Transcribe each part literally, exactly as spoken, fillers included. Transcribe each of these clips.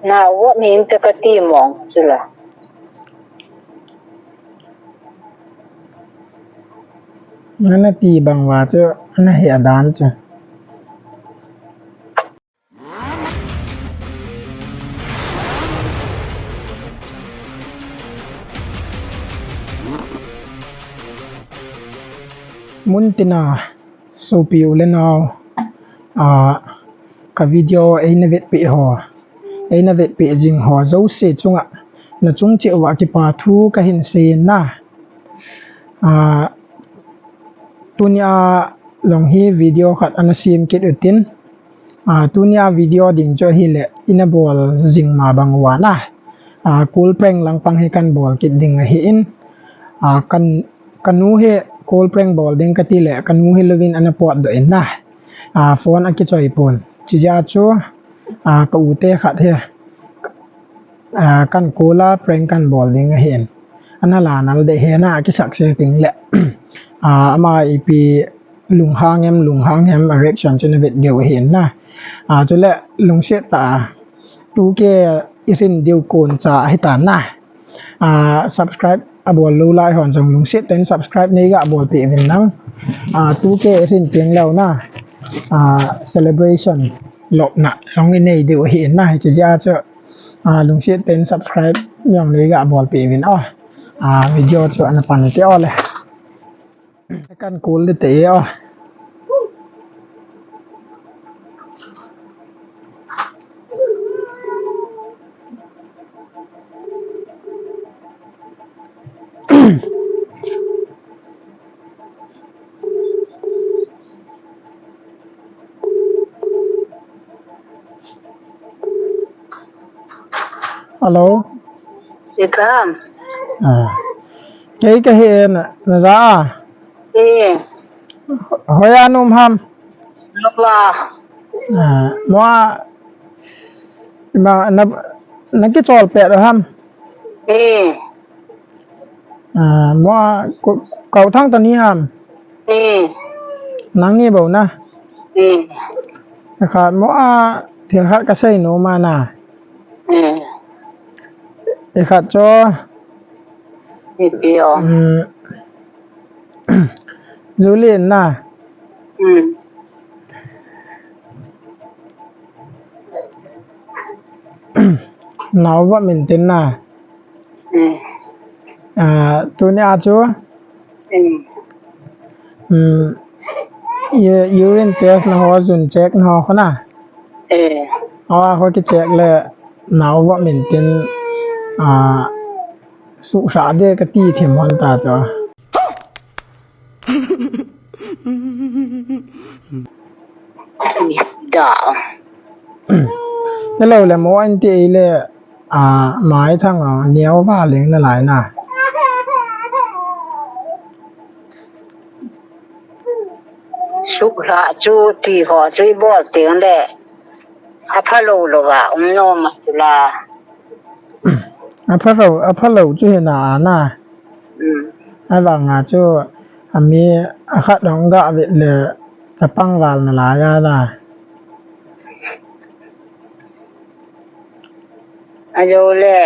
Na wa min te ka ti mong chu la. Nana ti bang wa chu, ana he adan chu. Mun tina, sopi u le nau, a, ka video eina vetpi ho, eina vetpi jing ho jouse chunga, na chung cheh uva kipa thu kahin sei na. A, tunia jong hi video khat ana sem kit utin. A, tunia video ding chu ahile, ina bol jing ma bang uva na. A, cool prank langpang hi kan bol kit ding ahin. A, kan, kanu hi cool prank bol ding kati le, kanu hi louvin ana potdoh in na. A, phone akichoi pon. Chijeh chu, a, ka u te khat hi. A, kan cool a prank kan bol ding ahin. Ana la nal de he na, kisakse ting le. A, ama ipi lunghang em, lunghang em, a reaction chu na vet diu ahin na. A, chule lungset tah a two K i rin diu kon cha ahi tan na. A, subscribe abol lou lai hon jong lungset tah in subscribe nei ga bolpeh uvin lang. A, two K i rin teng leu na. A, celebration lopna jong i nei diu ahin na. Hiche jeh a chu, a, lungset tah in subscribe jong nei ga bolpeh uvin o. A, video chu ana pan te o le. Kan cool le te o. Hello. Ipi ham? A. Kei kahi e, na, na ja a? E. Hoiya na um ham? Lou a. A, mo a, ima, na, na kichol pet u ham? E. A, mo a, ko, kau thang ta ni ham? E. Nang ni bou na? E. Khat mo a, thil khat kasei nom a na. E. Ikhat chu. Ipi o. Um, Julie na. Um. Nao va min tin na. Um. A, tunia chu. Um. Um, u-, urine test na ho, jun check na ho khu na. Eh. Awa ho ki check le nao va min tin, a, suhra de kati thim hon ta chu. Da. Hello le mo an ti le. A, mai thang a, neo va leng na lai na. Suhra chu ti ho chu i bol teng le. Aphalou lou va, um nom a chu la. Aphalou, aphalou chu hi na a na. Um. Avang a chu, ami akhat dong ga vet le chapang val na lai a na. Ajole,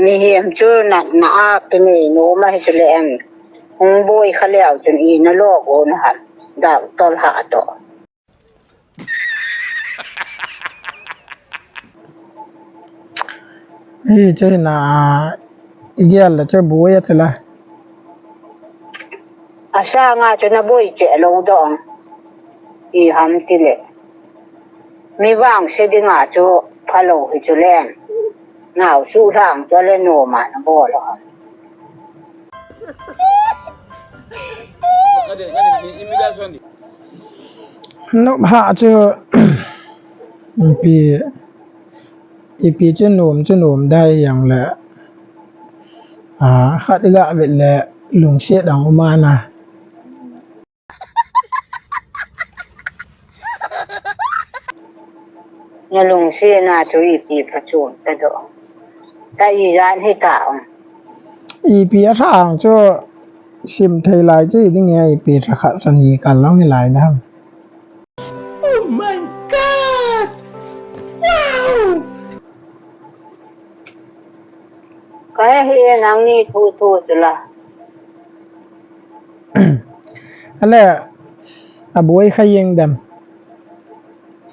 mihem chu natna a kinei nom ahi chu le em. Hung boi kha leu chun i na lou go na ham. Doctor ha to. Hi, chu hi na, i gel le chu boi a chu la. Asang a chu na boi cheh lou dong. I ham ti le. Mi vangse ding a chu phalou hi chu le. Nao suhra chu le nom a na bol lou ham. Nop ha chu, ipi, ipi chu nom chu nom dai jong le, a, khat i ga vet le lungset dang um a na. Na lungsetna chu ipi pha chu ta do. Ta i jan hi ta ong. Ipi a thang chu sim thei lai chu i ding e, ipi tha khat tha ni kal long hi lai dam. Oh my God! Wow! Ai, hi nangni thu thu chu la. Ale, aboi kha jeng dem.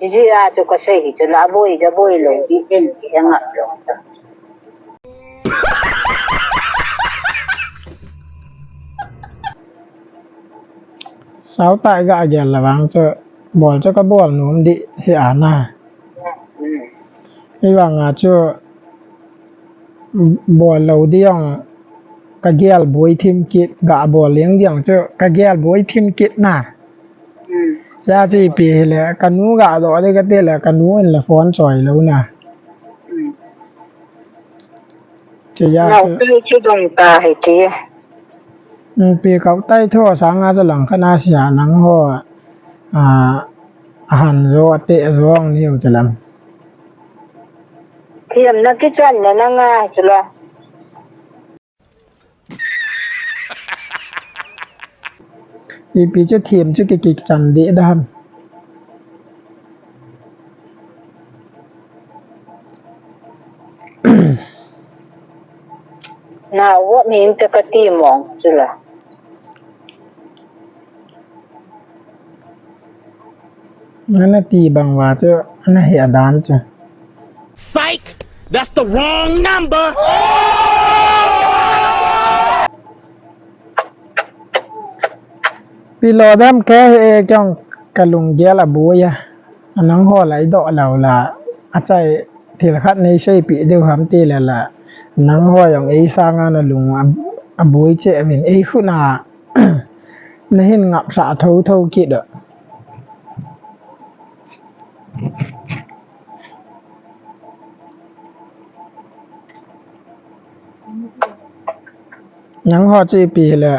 Hijeh a chu kasei hi chu la, aboi, aboi lou, ti en, ti en ngap lou. Sao tai ga gel la vang chu, bol chu kabol nom di hi ana. Hivang a chu, bol lou di jong kagel boi thim kit, ga bol leng di jong chu kagel boi thim kit na. Cha chu ipi hile, kanu ga doh di kati le, kanu in le phone choi lou na. Che ja Nau chu. Pi chu dong ta hi ti. Pi kau tai tho sanga chu lang khana sia nang ho. A, ahan jo, ate jo ang niu chu lam. Thiam na kichan na na nga chu la. Ipi chu thiam chu ki kichan di da ham. Na wo min te kati mong chu la. Ana ti bang va chu, ana he adan chu. Psych! That's the wrong number! Pilo dam ke he kyong kalung gel aboi a. Anang ho lai doh lou la. Achai thil khat nei seipi deu ham ti le la. Nang ho jong ei sanga nalung a, aboi che min ei khuna. Nahin ngap sa tho tho kit a. Nang ho chu ipi hile,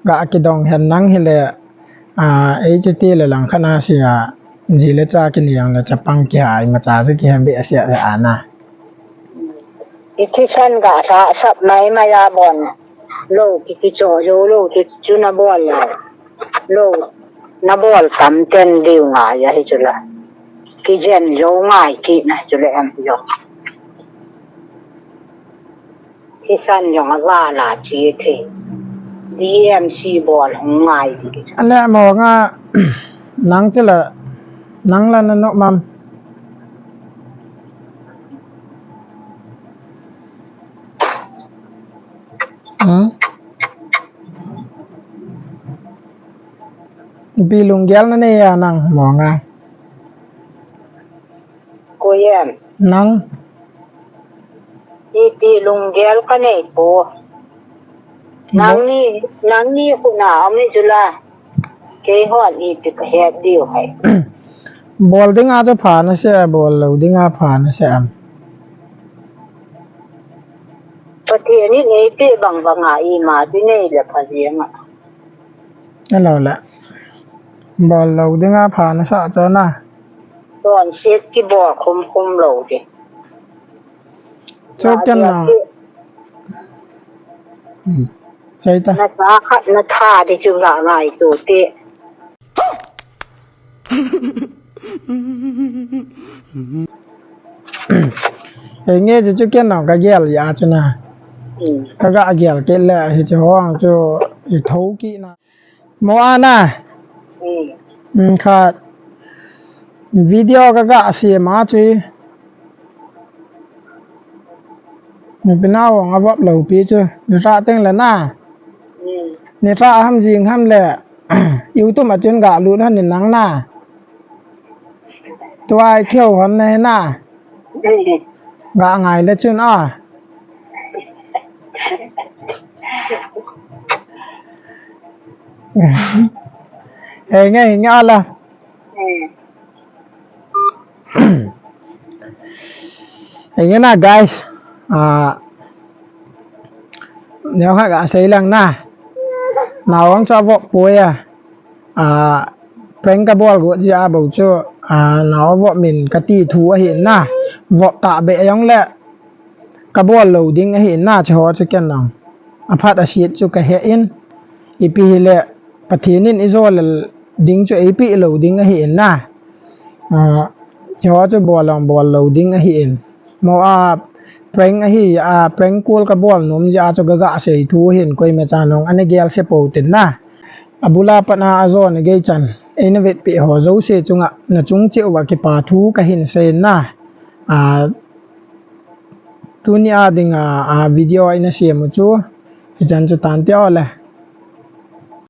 ga kidong hen nang hile, a, ei chu ti le lang khana sia, ji le cha kiniang le chapang kihai ma cha chu kihem be sia le ana. I thisan ga sa sap mai mai a bon. Lou ki kicho jou lou ki chu na bol le. Lou na bol tam ten diu ngai a hi chu la. Kijen jou ngai kit na chu le em jo. Thisan jong a va la chi the. D M C bol hung ngai di. Ale mo nga nang chu la nang la na no mam. Hmm? Ipi lunggel nanei a nang mo nga. Koi em? Nang. Ipi lunggel kanei po. Nangni, nangni khuna ami chu la. Kei hon ipi kahet diu hai. Bol dinga chu pha nase, bol lou dinga pha nase am. Pathen in eipeh bang banga ima chu nei le pha jeng a. Hello le. Bol lou dinga pha nasa chu na. Don set kibol khum khum lou di. Chu ken na. Hmm. Sei ta. Na sa khat na tha di chu ga ngai tu te. Hei nge chu chu ken na ka gel ya chu na. Hmm. Ka ga gel kit le hi chu hong chu i tho kit na. Mo ana. Hmm. Hmm, khat. Video ka ga sem a chu. Ni pina wong a vop lou pi chu. Ni ra teng le na. Hmm. Ni ra ham jing ham le. YouTube a chun ga lut han ni nang na. Tua i kheu han na he na. Hmm. Ga ngai le chun a. Hei nge, hei nge ala. Hei nge na, guys. Ah, neo kha ga sei lang na. Nao ang cha vop poi a. Ah, prank ka bol got jeh a bou chu, ah, nao vop min ka ti thu ahi na. Vop ta be jong le ka bol lou ding ahi na, chu ho chu ken nang. Aphat asit chu ka he in, ipi hile Pathen in i jo le ding chu eipeh lou ding ahi na. Ah, chu ho chu bol lou, bol lou ding ahi. Mo a prank ahi a, prank call kabol nom jeh a chu kaga sei thu hin koima chan hung ana gel se pou tin na. Abula pat a ajona gei chan eina vetpeh ho jouse chunga nachung cheh uva kipa thu kahin sei na. A, tuni a dinga, a, video ina sem u chu hichan chu tante o le.